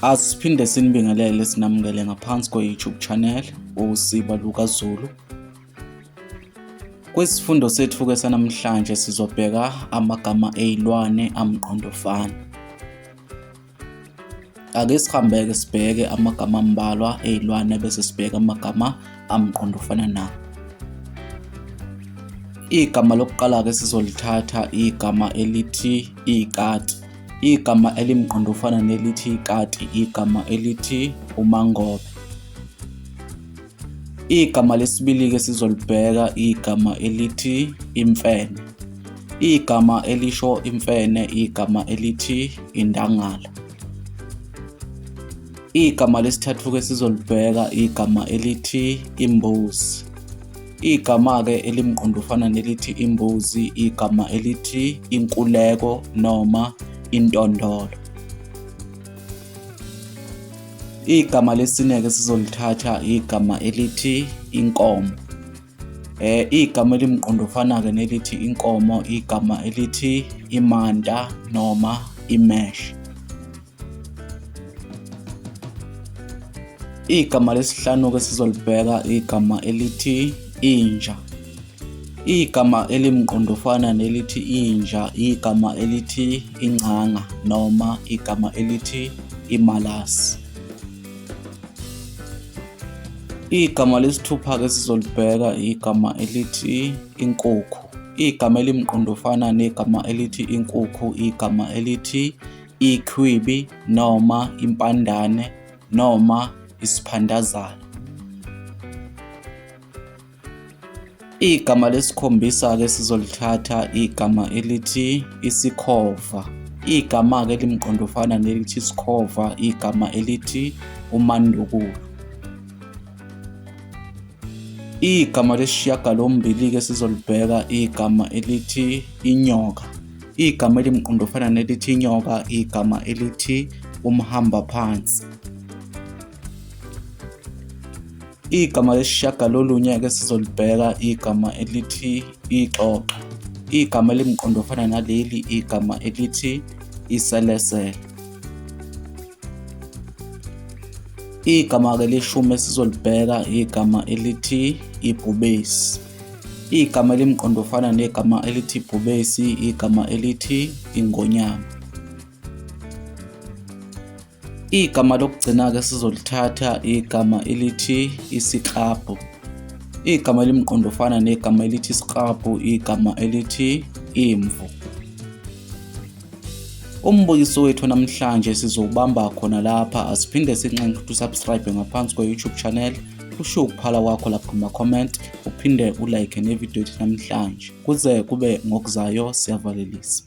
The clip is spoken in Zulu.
Asiphinde sinibingelele sinamukele ngaphansi kwe-YouTube channel uSiba LukaZulu. Kwisifundo sethu-ke sanamhlanje sizobheka amagama ey'lwane amqondofana. Ake sihambeke sibheke amagama ambalwa ey'lwane bese sibheka amagama amqondofana nawo. Igama lokuqala-ke sizolithatha igama elithi ikati. Igama elimqondofana nelithi ikati, igama elithi umangobe. Igama lesibili-ke sizolibheka igama elithi imfene. Igama elisho imfene, igama elithi indangala. Igama lesithathu-ke sizolibheka igama elithi imbuzi. Igama-ke elimqondofana nelithi imbuzi, igama elithi inkuleko noma intondolo. Igama lesine-ke sizolithatha igama elithi inkomo. Igama elimqondofana-ke nelithi inkomo, igama elithi imanta noma imesh. Igama lesihlanu-ke sizolibheka igama elithi inja. Igama elimqondofana nelithi inja, igama elithi ingcanga noma igama elithi imalasi. Igama lesithupha-ke sizolibheka igama elithi inkukhu. Igama elimqondofana negama elithi inkukhu, igama elithi ikhwibi noma impandane noma isiphandazana. Igama lesikhombisa-ke sizolithatha igama elithi isikhova. Igama-ke elimqondofana nelithi isikhova, igama elithi umandukulu. Igama lesishiyagalombili-ke sizolibheka igama elithi inyoka. Igama elimqondofana nelithi inyoka, igama elithi umhambaphansi. Igama lesishiyagalolunye-ke sizolibheka igama elithi ixoxo. Igama elimqondofana naleli igama elithi iselesele. Igama-ke leshumi esizolibheka igama elithi ibhubesi. Igama elimqondofana negama elithi ibhubesi, igama elithi ingonyama. Igama lokugcina-ke sizolithatha igama elithi isiklabhu. Igama elimqondofana negama elithi isiklabhu, igama elithi imvu. Umbukiso wethu namhlanje sizowubamba khona lapha. Asiphinde sinxenxe ukuthi usubscribe ngaphansi kwe-YouTube channel, ushiye ukuphala kwakho lapha kuma-comment, uphinde ulike nevidiyo yethu namhlanje. Kuze kube ngokuzayo, siyavalelisa.